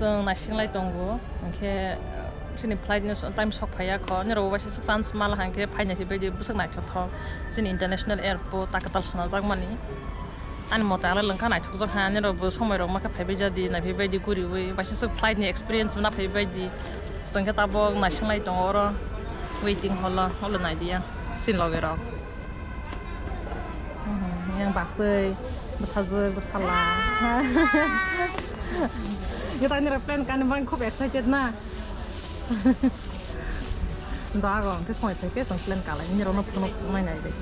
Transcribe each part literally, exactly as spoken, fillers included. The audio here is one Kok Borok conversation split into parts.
Chwng naisinglai tongo, hinkhe, uh, chini flight no time sok phaiya kho, nini rok bo waisa swk chance mala hinkhe phaina hibaidi bwswk naithothok, chini international airport ta kwtal swnajakmani. Ani mote alai lwngkha naithokjak ha, nini rok bo somoi rok makhe phaibai jadi, naiphibaidi guriwi, waisa swk flight ni experience bo naphaibaidi. Chwng khe tabok naisinglai tongo oro, waiting hall o, olo naidiya, chini loge rok. Mhm, yang baswi, bwsajwk, bwsala. Nini rok plan kanwi bagwi khub excited na. Da go, hwnkhe somoi phaikhe chwng plan kalai, nini rokno phunuk nai nai bai.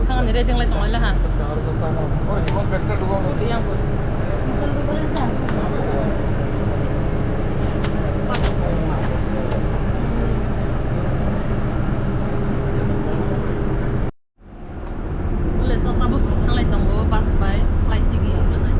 Thangni ready wng lai tong lai ha. Yang pun. Ule so tabuk chwng thanglai tongo bus bai flight tigi ule nai.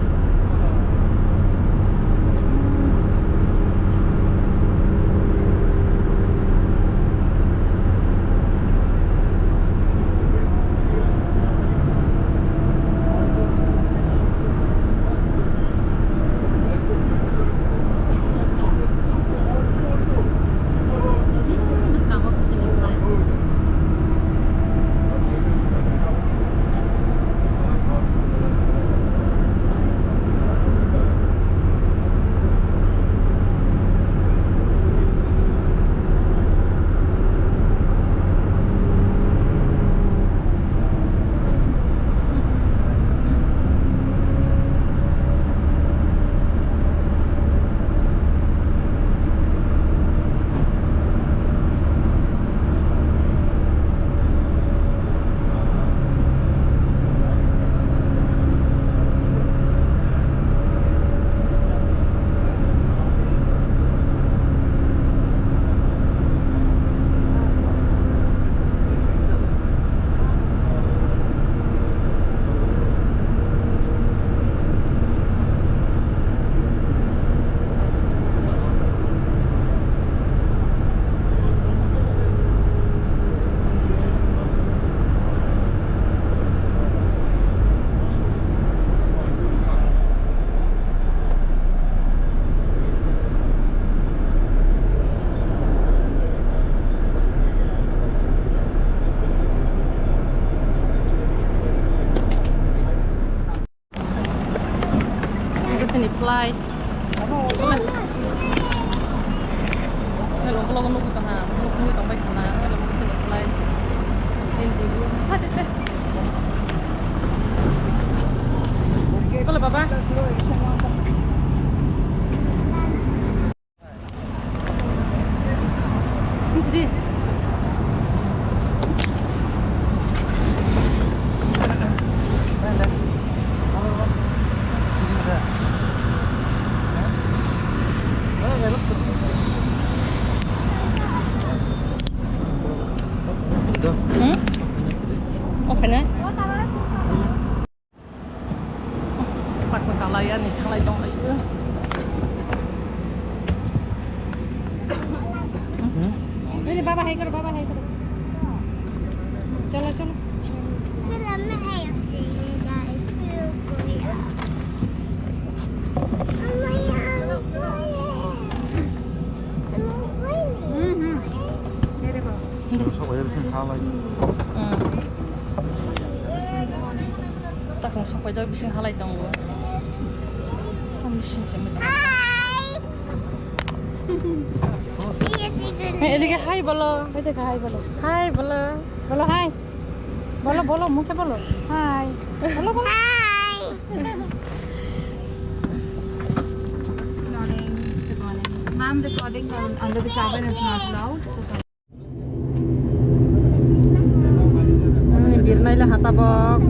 Ini flight. Hello, vlog nunggu tong ha, nunggu tong bai khana. Hello, ini flight. Ini dulu. Sate te. Hello, Baba. Hmm? Oke na? Paksa kalai ani thanglai tong lai. Hmm? Ini baba hai karo, baba hai karo. Chalo, chalo. Hmm, hmm. Ini deh, baba. Sok aja bisa halai. Hmm. Taksa sok paijak bising halai tongo. Machine se mita. Hey, এদিকে hi bolo, এদিকে hi bolo. Hi bolo. Bolo hi. Bolo, bolo, মুখে বলো. Hi. বলো, বলো. Hi. Good morning. Good morning. Ma'am, recording on, under the cabin is not allowed. So Ani birnai le ha tabok.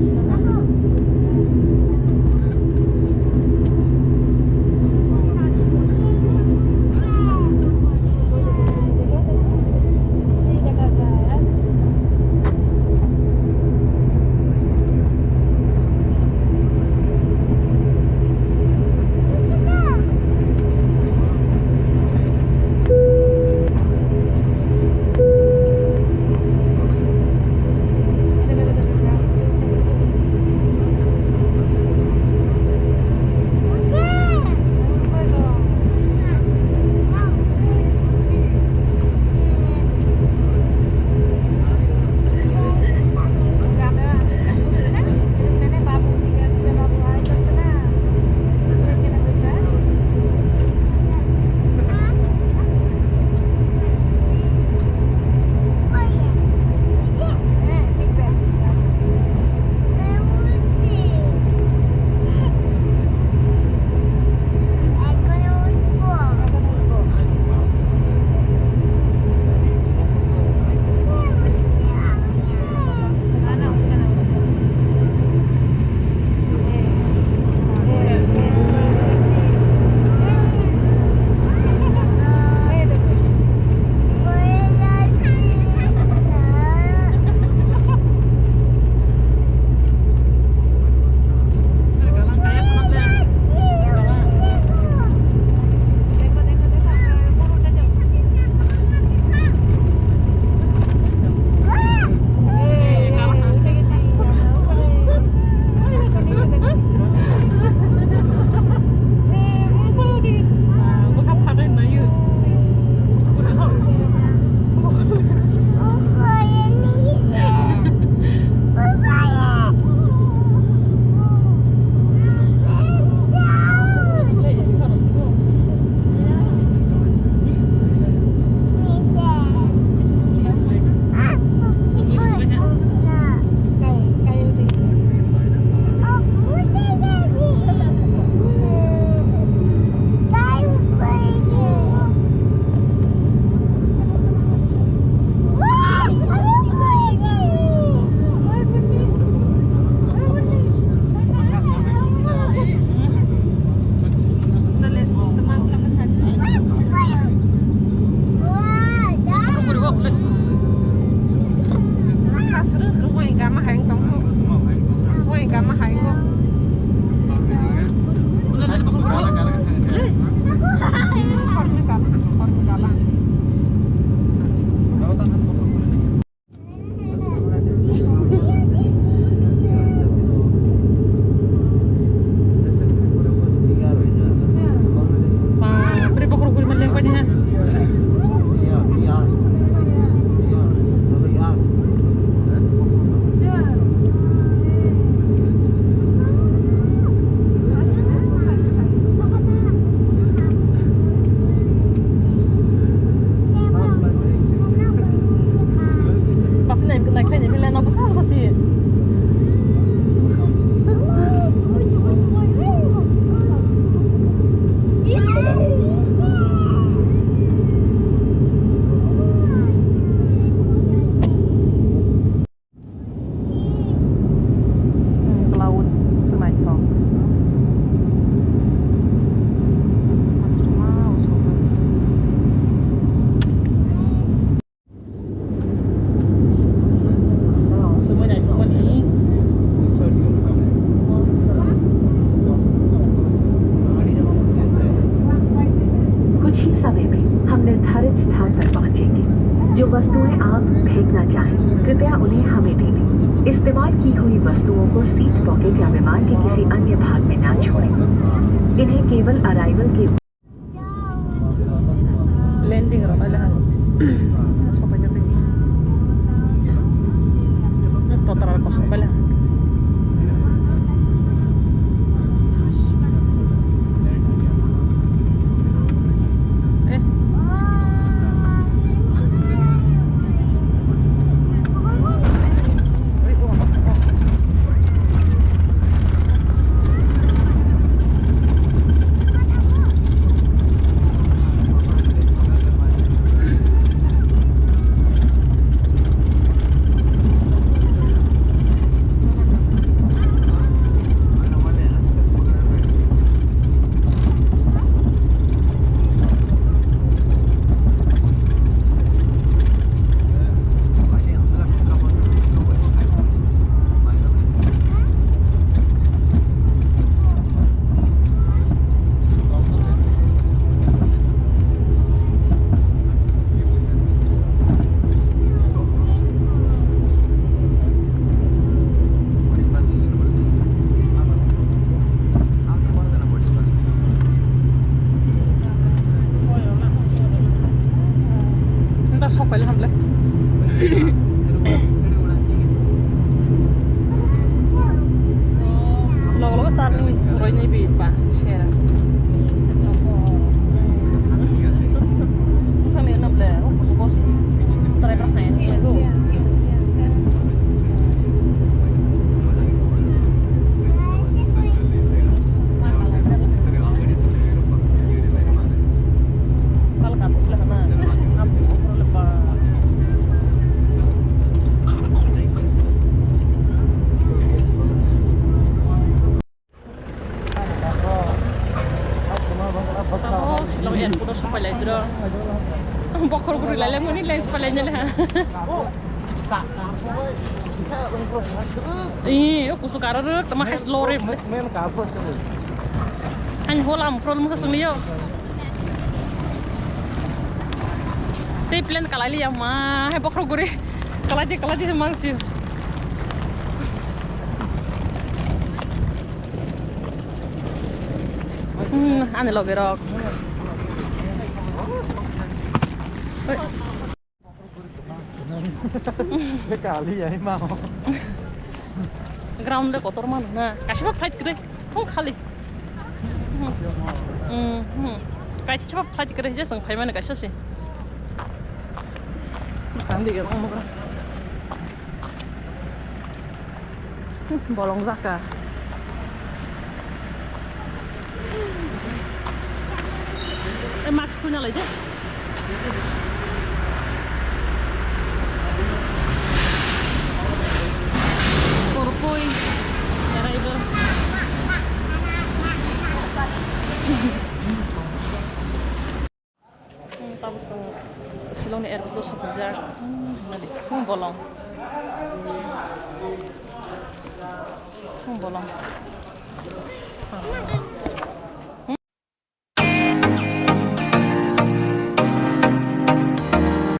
समय में हम निर्धारित स्थान पर पहुंचेंगे। जो वस्तुएं आप फेंकना चाहें, कृपया उन्हें हमें दे दें। इस्तेमाल की हुई वस्तुओं को सीट पॉकेट या विमान के किसी अन्य भाग में ना छोड़ें। इन्हें केवल अराइवल के Landing rok nai le ha. Sopai jate. Totra rok kosong bai le ha. Eh. Nda sok paile hamle. Logo logo turning roi nai bi ba sera. Busa ni namle o kusu kos. Try pra khai ni tu. Tamo Shillong airport o sopai lai dro. Bokhor guri lai le mani lens palai nai le ha. Ee, o kusu karo rwk tamo hai lorry. Ani hola mukro mukha swngliyo. Tei plane kalai liya ma hai bokhor guri. Kalai di, kalai di se mangsi. Hmm, ani loge rok. Kali ya ma. Ground le kotor mano na. Kaisa ba flight kwrwi. Phung khali. Hmm, hmm. Kaisa ba flight kwrwi je chwng phai mani kaisa se. Bwskang dige wng mokra. Bolong jaka. Eh, mask thuna lai de. Korpoi, arrival. Hmm, tabuk chwng Shillong ni airport o sopaijak. Hmm, nadi. Hmm, bolong. Hmm, bolong.